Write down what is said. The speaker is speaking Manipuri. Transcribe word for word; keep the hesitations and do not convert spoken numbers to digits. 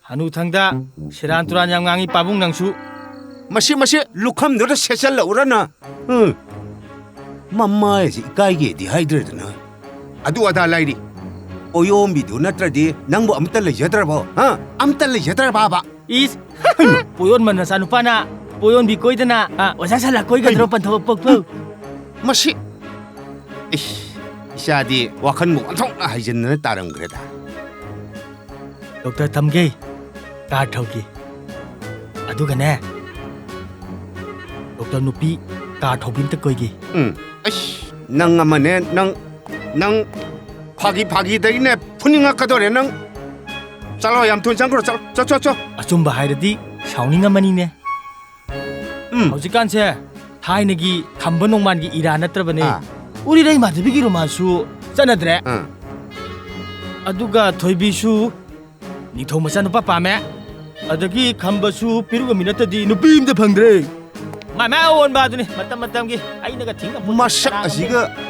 ꯍꯅꯨꯊꯪꯗ ꯁꯦꯔꯥꯟ ꯇꯨꯔꯥꯟ ꯌꯥꯝ ꯉꯥꯡꯉꯤ ꯄꯥꯕꯨꯡ ꯅꯪꯁꯨ꯫ ꯃꯁꯤ, ꯃꯁꯤ ꯂꯨꯈꯝꯗꯨꯗ ꯁꯦꯠꯆꯜꯂꯛꯎꯔꯅ? ꯎꯝ꯫ ꯃꯃꯥꯏꯁꯤ ꯏꯀꯥꯏꯒꯦꯗꯤ ꯍꯥꯏꯗ꯭ꯔꯦꯗꯅ꯫ ꯑꯗꯨ ꯑꯗꯥ ꯂꯥꯏꯔꯤ꯫ ꯑꯣꯌꯣꯝꯕꯤꯗꯨ ꯅꯠꯇ꯭ꯔꯗꯤ ꯅꯪꯕꯨ ꯑꯃꯠꯇ ꯂꯩꯖꯗ꯭ꯔꯕꯣ? ꯍꯥ? ꯑꯃꯠꯇ ꯂꯩꯖꯗ꯭ꯔꯕꯕ? ꯏꯁ! ꯄꯣꯌꯣꯟꯕ ꯅꯆꯥꯅꯨꯄꯥꯅ ꯄꯣꯌꯣꯟꯕꯤ ꯀꯣꯏꯗꯅ, ꯑ, ꯑꯣꯖꯥ ꯁꯥꯂꯥ ꯀꯣꯏꯒꯗ꯭ꯔꯣ, ꯄꯟꯊꯧ ꯄꯣꯛꯄꯧ? ꯃꯁꯤ, ꯏꯁ, ꯏꯆꯥꯗꯤ ꯋꯥꯈꯜꯕꯨ ꯑꯣꯟꯊꯣꯛꯅ ꯍꯩꯖꯤꯟꯗꯅ ꯇꯥꯔꯝꯈ꯭ꯔꯦꯗ꯫ ꯗꯣꯛꯇꯔ ꯇꯝꯒꯦ, ꯀꯥꯔ ꯊꯧꯒꯦ꯫ ꯑꯗꯨꯒꯅꯦ, ꯗꯣꯛꯇꯔ ꯅꯨꯄꯤ ꯀꯥꯔ ꯊꯧꯕꯤ ꯑꯝꯇ ꯀꯣꯏꯒꯦ꯫ ꯎꯝ, ꯑꯩꯁ, ꯅꯪ ꯑꯃꯅꯦ, ꯅꯪ, ꯅꯪ ꯐꯥꯒꯤ ꯐꯥꯒꯤꯗꯒꯤꯅꯦ ꯐꯨꯅꯤꯡꯉꯛꯀꯗꯧꯔꯦ ꯅꯪ꯫ ꯆꯠꯂꯣ, ꯌꯥꯝ ꯊꯨꯅ ꯆꯪꯈ꯭ꯔꯣ, ꯆꯠꯂꯣ, ꯆꯠ, ꯆꯠ, ꯆꯠ꯫ ꯑꯆꯨꯝꯕ ꯍꯥꯏꯔꯗꯤ ꯁꯥꯎꯅꯤꯡꯉꯝꯃꯅꯤꯅꯦ꯫ ꯎꯝ꯫ ꯍꯧꯖꯤꯛꯀꯥꯟꯁꯦ ꯊꯥꯏꯅꯒꯤ ꯈꯝꯕ ꯅꯣꯡꯃꯥꯟꯒꯤ ꯏꯔꯥ ꯅꯠꯇ꯭ꯔꯕꯅꯦ꯫ ꯑꯥ꯫ ꯎꯔꯤꯔꯩ ꯃꯥꯙꯕꯤꯒꯤ ꯔꯣꯃꯥꯟꯁꯁꯨ ꯆꯠꯅꯗ꯭ꯔꯦ꯫ ꯑꯥ꯫ ꯑꯗꯨꯒ ꯊꯣꯏꯕꯤꯁꯨ ꯅꯤꯡꯊꯧ ꯃꯆꯥꯅꯨꯄꯥ ꯄꯥꯝꯃꯦ꯫ ꯑꯗꯒꯤ ꯈꯝꯕꯁꯨ ꯄꯤꯔꯨꯒꯃꯤ ꯅꯠꯇꯗꯤ ꯅꯨꯄꯤ ꯑꯝꯇ ꯐꯪꯗ꯭ꯔꯦ꯫ ꯃꯥꯏ ꯃꯥꯏ ꯑꯑꯣꯟꯕ ꯑꯗꯨꯅꯤ, ꯃꯇꯝ ꯃꯇꯝꯒꯤ꯫ ꯑꯩꯅꯒ ꯊꯤꯡꯉꯝꯄꯣꯠꯇꯦ꯫ ꯃꯁꯛ ꯀꯅꯥ ꯑꯁꯤꯒ ꯉꯝꯗꯣꯏꯅꯣ?